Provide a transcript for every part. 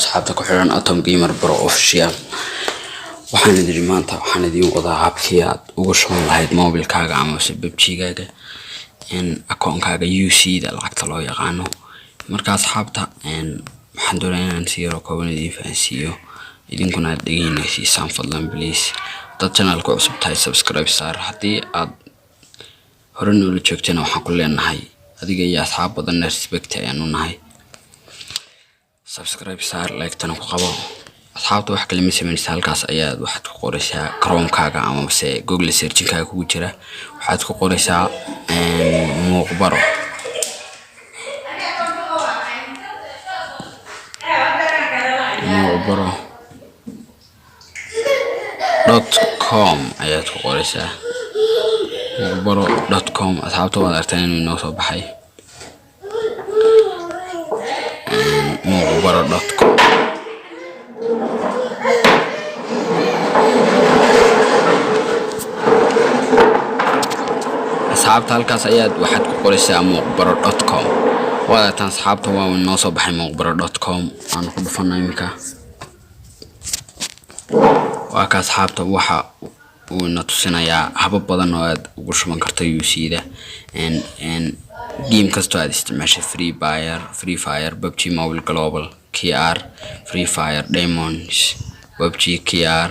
Asxaabta ku xiran Atom Gamer Pro Official, waxaan idin maanta waxaan idiin wadaa habkii aad uga shuban lahayd mobilkaaga amase PUBG-gaaga akoonkaaga UC da lacagta loo yaqaano. Marka asxaabta, waxaan doonayaa inaan si yaroo kooban idiin fahansiiyo, idinkuna aad dhegeyna siisaan. Fadlan, please, haddaad channelka cusub tahay, subscribe saar. Haddii aad hore noola joogtana, waxaan ku leenahay adiga iyo asxaab badanna respect ayaanu nahay. Subscribe saar, like-tana ku qabo. Asxaabta, wax kale ma sameynaysa, halkaas ayaad waxaad ku qoraysaa Chromekaaga amase Google searchingkaaga kugu jira. Waxaad ku qoraysaa Muuqbaro, muuqbaro.com ayaad ku qoraysaa, muuqbaro.com. Asxaabta, waad aragtaan inuu inoo soo baxay muuqbaro.com. Asxaabta, halkaas ayaad waxaad ku qoraysaa muuqbaro.com. Waad aragtaan asxaabta, waa inoo soo baxay muuqbaro.com. Aan ku dhufano iminka. Waa ka asxaabta, waxa uu ina tusinayaa habab badan oo aad ugu shuban karto UC da game kastoo aad isticmaashay: Free Fire, Free Fire, PUBG Mobile Global, KR, Free Fire Diamonds, PUBG KR,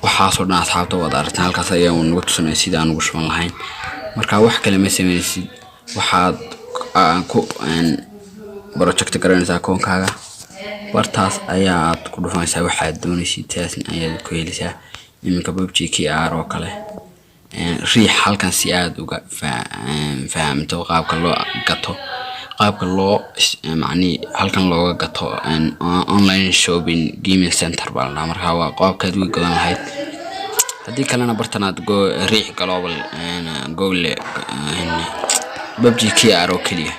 waxaasoo dhan. Asxaabta, waad aragtaan, halkaas ayaa uu nagu tusinaya sida aan ugu shuban lahayn. Marka wax kale ma sameynaysid, waxaad ku project garanaysaa akoonkaaga, bartaas ayaad ku dhufanaysaa waxaad doonaysid, taasna ayaad ku helaysaa. Iminka PUBG KR oo kale riix halkan si aad uga fahamto qaabka loo gato, qaabka loo macnihi halkan looga gato. Online shopping gaming center baa la dhahaa. Marka waa qaabkaad uga gadan lahayd. Haddii kalena bartanaad go riix global Google PUBG KR oo keliya.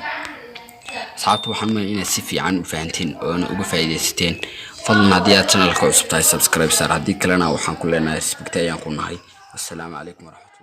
Asxaabta, waxaan umaleyn inaad si fiican u fahanteen oona uga faa'iidaysateen. Fadlan, haddii aad channelka cusub tahay, subscribe saar. Haddii kalena, waxaan ku leenahay respect ayaan ku nahay. Assalaamu calaykum waraxmatullahi.